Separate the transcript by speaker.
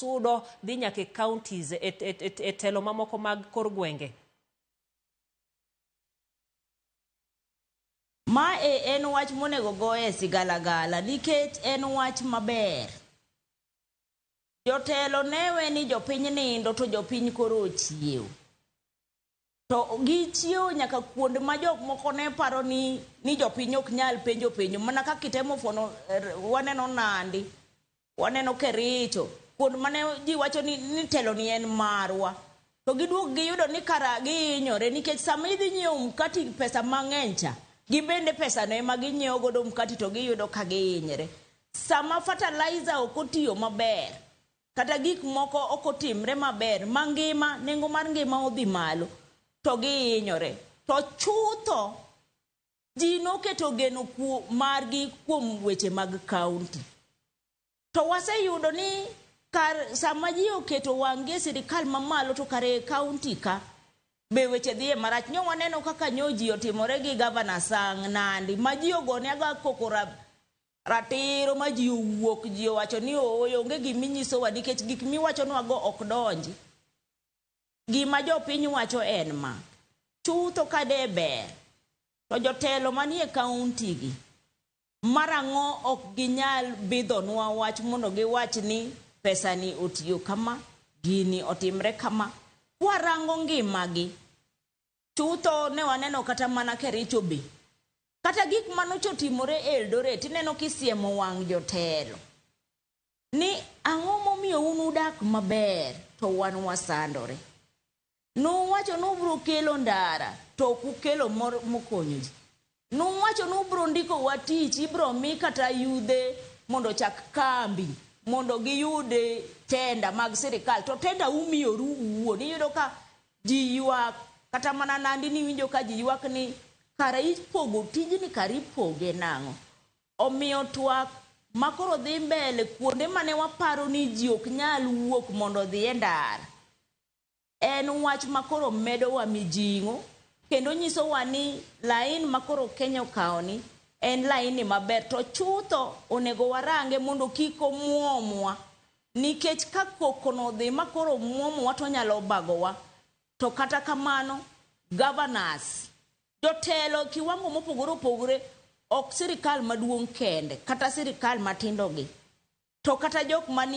Speaker 1: sudo dhi nyaka e counties e telo mamoko mag kor gwenge?
Speaker 2: Ma e en wach monego goye sigalagala nikech en wach maber. Jotelo newe ni jopiny nindo to jopiny koro ochiew. To gichiewo nyaka kuonde ma jok moko ne paro ni jopiny ok nyal penjo penjo mana kaka itemo fuono waneno Nandi, waneno Kericho, kuond mane ji wacho ni telo ni en marwa. To giduog giyudo ni kara gihinyore nikech sama idhi nyiewo mkati pesa mang'eny cha, gibende pesa no ema ginyiewo godo mkati to giyudo ka gihinyre. Sama fertilizer ok otiyo maber, kata gik moko ok otimre maber, ma ngima, nengo mar ngima odhi malo, to gihinyore. To chutho, ji noketo geno margi kuom weche mag kaunti. To waseyudo ni kar sama ji oketo wang'gi e sirikal mamalo to kare e kaunti ka, be weche dhiye marach. Nyo waneno kaka nyo ji otimore gi Gavana Sang' Nandi, ma ji ogone aga koko ratiro ma ji owuok, ji owacho ni ooyo, onge giminyisowa nikech gik miwachonwago ok donji. Gima jopiny wacho en ma, chutho ka de ber, to jotelo manie kaunti gi, marang'o ok ginyal bidhonwa wach mondo giwach ni pesani otiyo kama, gini otimre kama. Kwarango ngimagi, chutho ne waneno kata mana Kericho be. Kata gik manocho otimore e Eldoret, ineno kisiemo wang' jotelo. Ni ang'o momiyo un udak maber to wan wasandore. Nuwacho ni ubiro kelo ndara to ok ukelo mokonyo ji. Nuwacho ni ubiro ndikowa tich, ibiro mi kata yudhe mondo ochak kambi mondo giyud tenda mag sirikal to tenda umiyoru uwuon. Iyudo ka ji ywak kata mana Nandi niwinjo ka ji ywak ni kara ipogo tijni kara ipoge nang'o. Omiyo twak makoro dhi mbele kuonde mane waparo ni ji ok nyal wuok mondo odhi e ndara. En wach makoro medowa mijing'o kendo nyisowa ni lain makoro Kenya okawo ni en laini maber to chutho onego warange mondo kik omuomwa nikech ka koko no odhi makoro omuomowa to onyalo bagowa. To kata kamano, governors, jotelo kiwango mopogore opogore ok sirikal maduong' kende kata sirikal matindo gi to kata jok manie